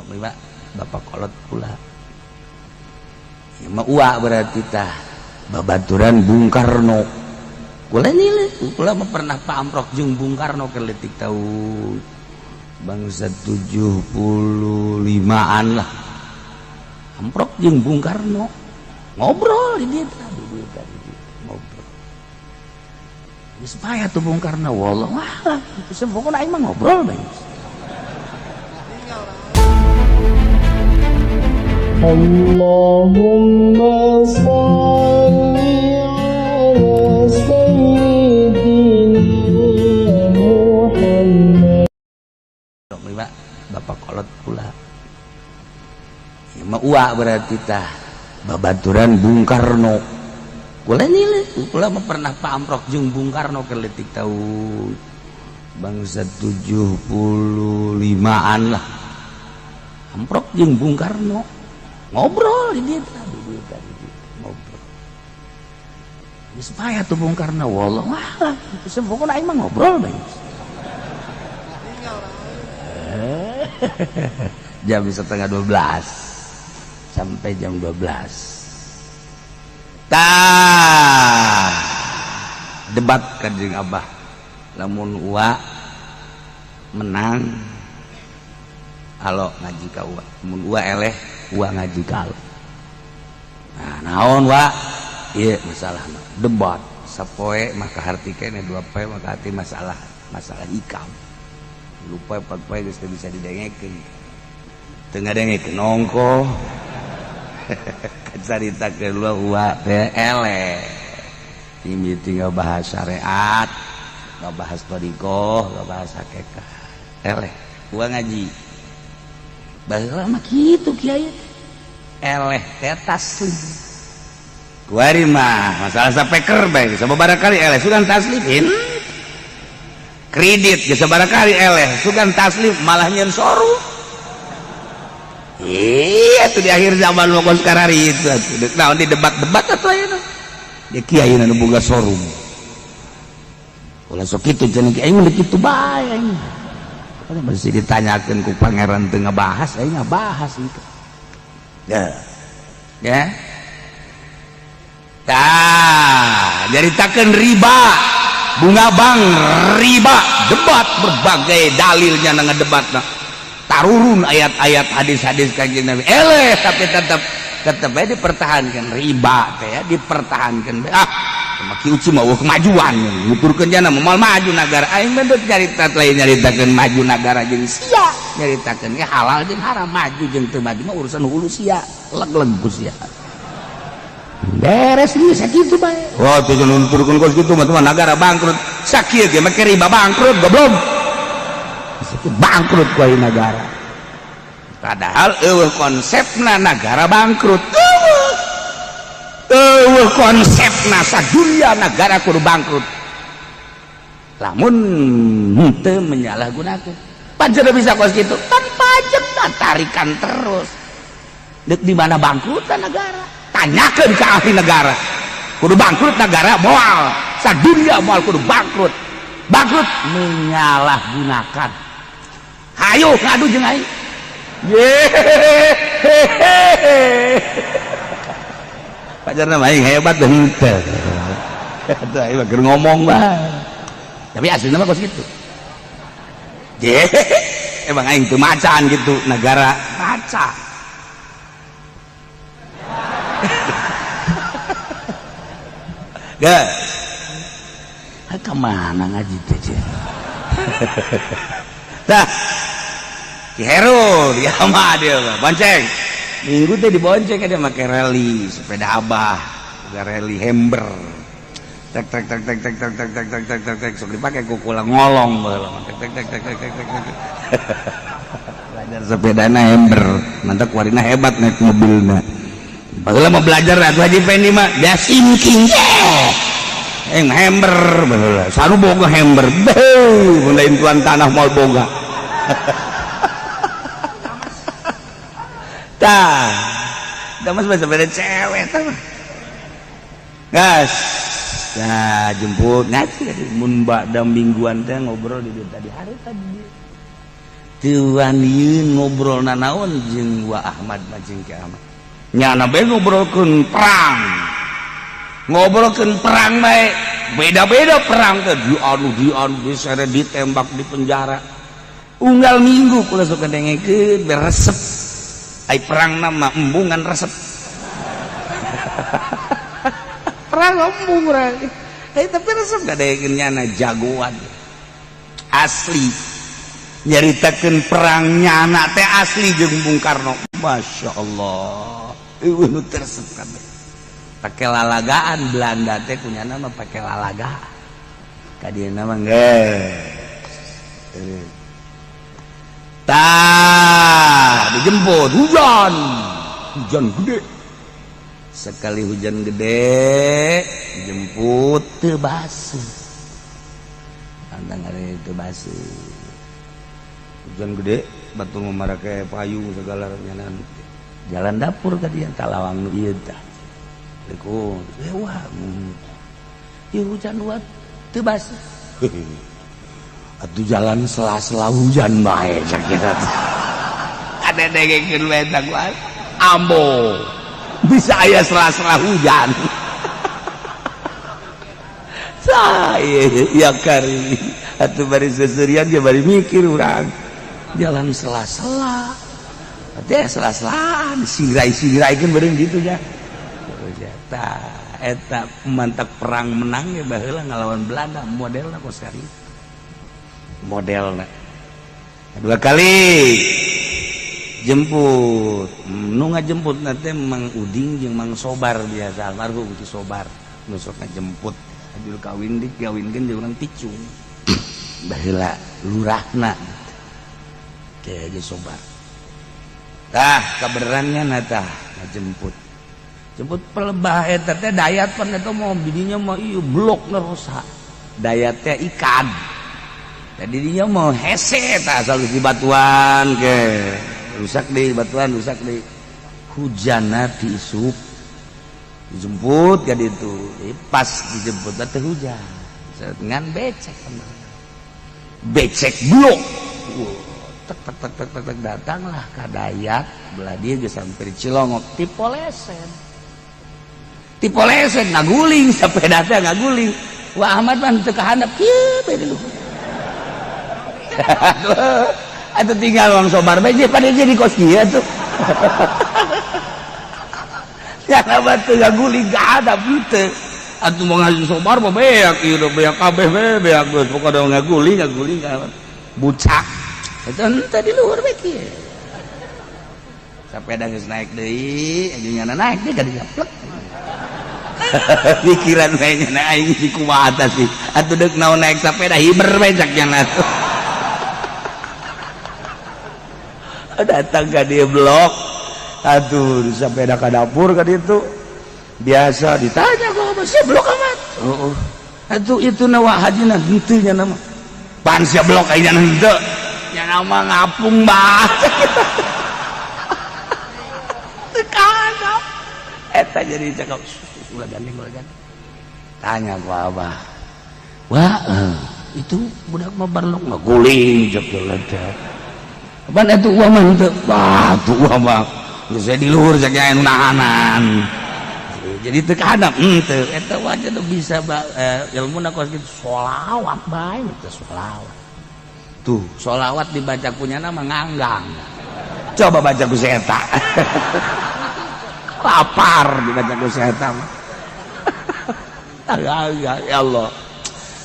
Lima bapak kolot pula ya mah uak berarti tah babaturan Bung Karno. Kula nilai kula mah pernah pamprok jeung Bung Karno ke leutik tahun bangsa 75-an lah. Amprok jeung Bung Karno ngobrol di dieu tah ngobrol. Geus payah tuh Bung Karno wallah alam pokona aing mah ngobrol bae. Allahumma shalli ala sayyidina Muhammad. Bapak kolot pula ya mah uak berarti tah babaturan Bung Karno. Kula nilai kula mah pernah pamprok jeung Bung Karno ke leutik tahun bangsa 75-an lah. Amprok jeung Bung Karno ngobrol di dieu tah ngobrol. Geus payah tuh Bung Karno wallah alam pokona aing mah ngobrol bae. Jam 11:30 sampai jam 12. Tah debat ka jeung Abah. Lamun uwa menang alo ngaji ka uwa, mun uwa eleh uwa ngaji ka alo. Nah naon wa ieu masalahna debat sapoe maka harti keneh dua poe maka hati masalah masalah hikam. Lupa empat poe geus teu bisa didengekeun. Teu ngadengekeun nongko. Carita kedua uwa teh eleh. Ini tinggal bahas syariat, nggak bahas thoriqoh, nggak bahas hakikat. Eleh, uwa ngaji. Baheula mah kitu kiai. Eleh teh taslim. Kuari mah masalah sapeker bae, sababaraha kali eleh sugan taslimin. Kredit geus sabaraha kali eleh sugan taslim malah nyeun soru. Iya tuh di akhir zaman mau sekarang itu nah di debat-debat atau ayeuna dia kiai nu boga sorum ulah sok kitu cenah kiai mah kitu bae aing masih ditanyakeun ku pangeran teu ngabahas aing ngabahas itu ya ya tah nyaritakeun riba bunga bank riba debat berbagai dalilnya na ngedebatna tarurun ayat-ayat hadis-hadis Kanjeng Nabi eleh tapi tetap tetap aja dipertahankan riba teh ya dipertahankan ah maki uci mah kemajuan nuturkeun jana moal maju nagara aing mah nyarita lain nyaritakeun maju nagara jeung sia nyaritakeun ge halal jeung haram maju jeung teu maju mah urusan hulu sia leg-leg ku sia beres geus sakitu bae. Wah tuh nuturkeun kos kitu mah nagara bangkrut sakieu ge make riba bangkrut goblok bangkrut ku negara. Padahal eueuh konsepna nagara bangkrut. Eueuh konsepna sadunya nagara kudu bangkrut. Lamun henteu menyalahgunakeun. Pan bisa kos kitu, kan pajak tarikan terus. Deuk di mana bangkrutna negara? Tanyakeun ke ahli negara. Kudu bangkrut negara moal, sadunya moal kudu bangkrut. Bangkrut menyalahgunakan. Hayu ngadu jeung aing. Yehehehe. Pajarna mah aing hebat henteu. Atuh aing mah keur ngomong bae. Tapi aslinya mah kos kitu. Emang aing teu macan gitu negara maca. Geus. Ka mana ngaji teh? Tah Ki Heru dia mah dia bonceng. Minggu teh dibonceng dia make rally sepeda abah, boga rally Hember. Tek tek tek tek tek tek tek tek tek tek tek tek sok dipake ku kula ngolong baheula. Tek tek tek tek tek tek tek. Belajar sepedana Hember, mantap kuarina hebat naik mobilna. Baheula mah belajar atuh Haji Pendi mah dia sinking. Eng Hember baheula. Sanu boga Hember. Beuh, mun lain tuan tanah moal boga. Tah, Damas mah sepeda cewek tah. Gas. Nah, jemput ngaji mun ba'da mingguan teh ngobrol di tadi hari tadi. Teu wani ngobrol nanaon jeung Wa Ahmad mah jeung Ki Ahmad. Nyana bae ngobrolkeun perang. Ngobrolkeun perang bae. Beda-beda perang teh dianu dianu diseret ditembak di penjara. Unggal minggu kula sok dengekeun beresep. Ai perang nama embungan resep. Perang embung urang. Tapi resep ngadengekeun nyana jagoan. Asli. Nyaritakeun perang nyana teh asli jeung Bung Karno. Masya Allah. Eueuh nu teu resep kabeh. Pake lalagaan Belanda teh kunyana mah pake lalagaan. Ka dieu mah geus. Tah, dijemput hujan. Hujan gede. Sekali hujan gede, dijemput teu baseuh. Tantang ari teu baseuh. Hujan gede, batu marake payung segala nyanan. Jalan dapur ka dieu talawang nu ieu tah. Assalamualaikum. Wah, ieu hujan buat teu baseuh. Atuh jalan sela-sela hujan bae sakira. Ada dengekeun bae tah ambo. Bisa aya sela-sela hujan. Saya ya kari atuh bari seserian ge bari mikir urang. Jalan sela-sela. Teh sela-selaan singrai-singraikeun beureun kitu nya. Tah eta mantak perang menang ya baheula ngalawan Belanda modelna kos kari. Modelna. Dua kali jemput. Nu ngajemput na teh Mang Uding jeung Mang Sobar biasa almarhum Ki Sobar. Nu sok ngajemput. Ajul kawin dikawinkeun jeung urang Picung. Baheula lurahna. Ke Ki Sobar. Tah kabenerannya na tah ngajemput. Jemput pelebah eta teh dayat pan eta mah bininya mah ieu blokna rosa. Dayat teh ikan. Jadi dinya mau hese tah asal di batuan ke. Rusak di batuan, rusak di hujanna diisup. Dijemput ka ditu. Pas dijemput teh hujan. Ngan becek becek blok. Tek tek tek tek tek datanglah ka Dayat belah dieu geus sampai di Cilongok tipolesen. Tipolesen ngaguling sepeda teh ngaguling. Wah Ahmad mah teu kahandap kieu bae di luhur. Atuh tinggal Mang Sobar bae pada jadi kos kieu atuh. Ya batu ngaguling kahandap henteu. Atuh mau ngaji Sobar mah beak ieu beak kabeh bae beak geus pokona ngaguling ngaguling bucak. Eta henteu di luhur bae kieu. Sepeda geus naik deui, jeung nyana naik deui ka dieu plek. Pikiran bae nyana aing si kumaha sih. Atuh deuk naon naik sepeda hiber bae cak nyana tuh. Datang ka dieu blok. Aduh, sepeda ka dapur ka ditu. Biasa ditanya kok sia blok amat. Heeh. Atuh itu na wa hajina henteu nya mah. Pan sia blok aing nya henteu. Nya mah ngapung bae. Teu kahandap. Eta jadi cakap ulah gandeng ulah gandeng. Tanya ku abah. Wah, itu budak mah barlok ngaguling cek teh. Apaan itu uang mah henteu? Wah, tuh uang mah. Geus di luhur cek anu nahanan. Jadi teu kahandap henteu. Eta wae teu bisa ilmuna kos kitu sholawat bae teh sholawat. Tuh, sholawat dibaca kunyana mah nganggang. Coba baca ku si eta. Lapar dibaca ku si eta mah. Ya Allah.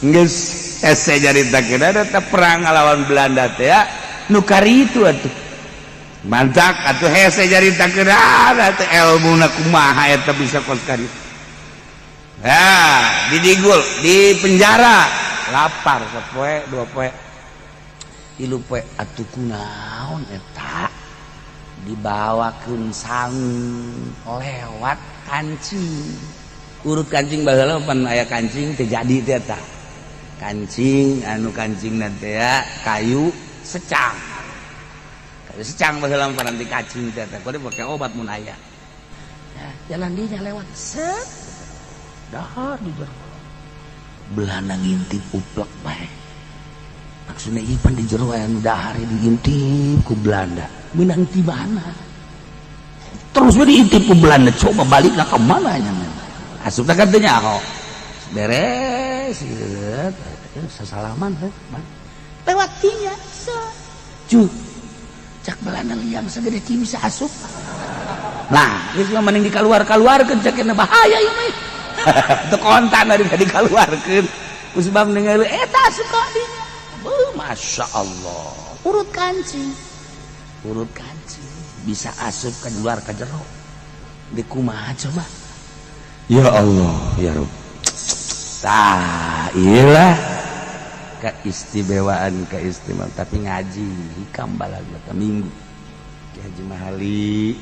Geus hese nyaritakeun eta perang ngalawan Belanda teh ya. Nu kari itu atuh. Mantak atuh hese nyaritakeun teh elmuna kumaha eta bisa kos kari. Nah, didigul, di penjara, lapar sapoe, dua poe. Tilu poe atuh kunaon eta dibawakeun sangu lewat kancing. Urut kancing baheula pan aya kancing teu jadi teh eta. Kancing anu kancingna teh kayu secang. Kayu secang baheula pan nanti kacing teh eta. Kudu pake obat mun aya. Nah, jalan dinya lewat set. Dahar di jero. Belanda ngintip uplek bae. Maksudnya ipan di jero aya nu dahar, diintip ku Belanda. Menang ti mana? Terus we diintip ku Belanda, coba balik ke mana nya? Asup kan teu nyaho. Beres gitu. Sasalaman heuh, lewat dinya. Cuh. Cak Belanda, liang segede kieu bisa asup. Nah, geus mah mending dikaluar-kaluarkeun, cek bahaya ieu mah. Teu kontan dari dikaluarkeun. Ku sebab ningali eta asup ka dinya. Beuh, Masya Allah. Urut kancing. Urut kancing bisa asup ke luar ke jero. Di kumaha coba? Ya Allah, ya Rabb. Tah, iyalah keistimewaan, keistimewaan, tapi ngaji hikam balag minggu. Ki Haji Mahali.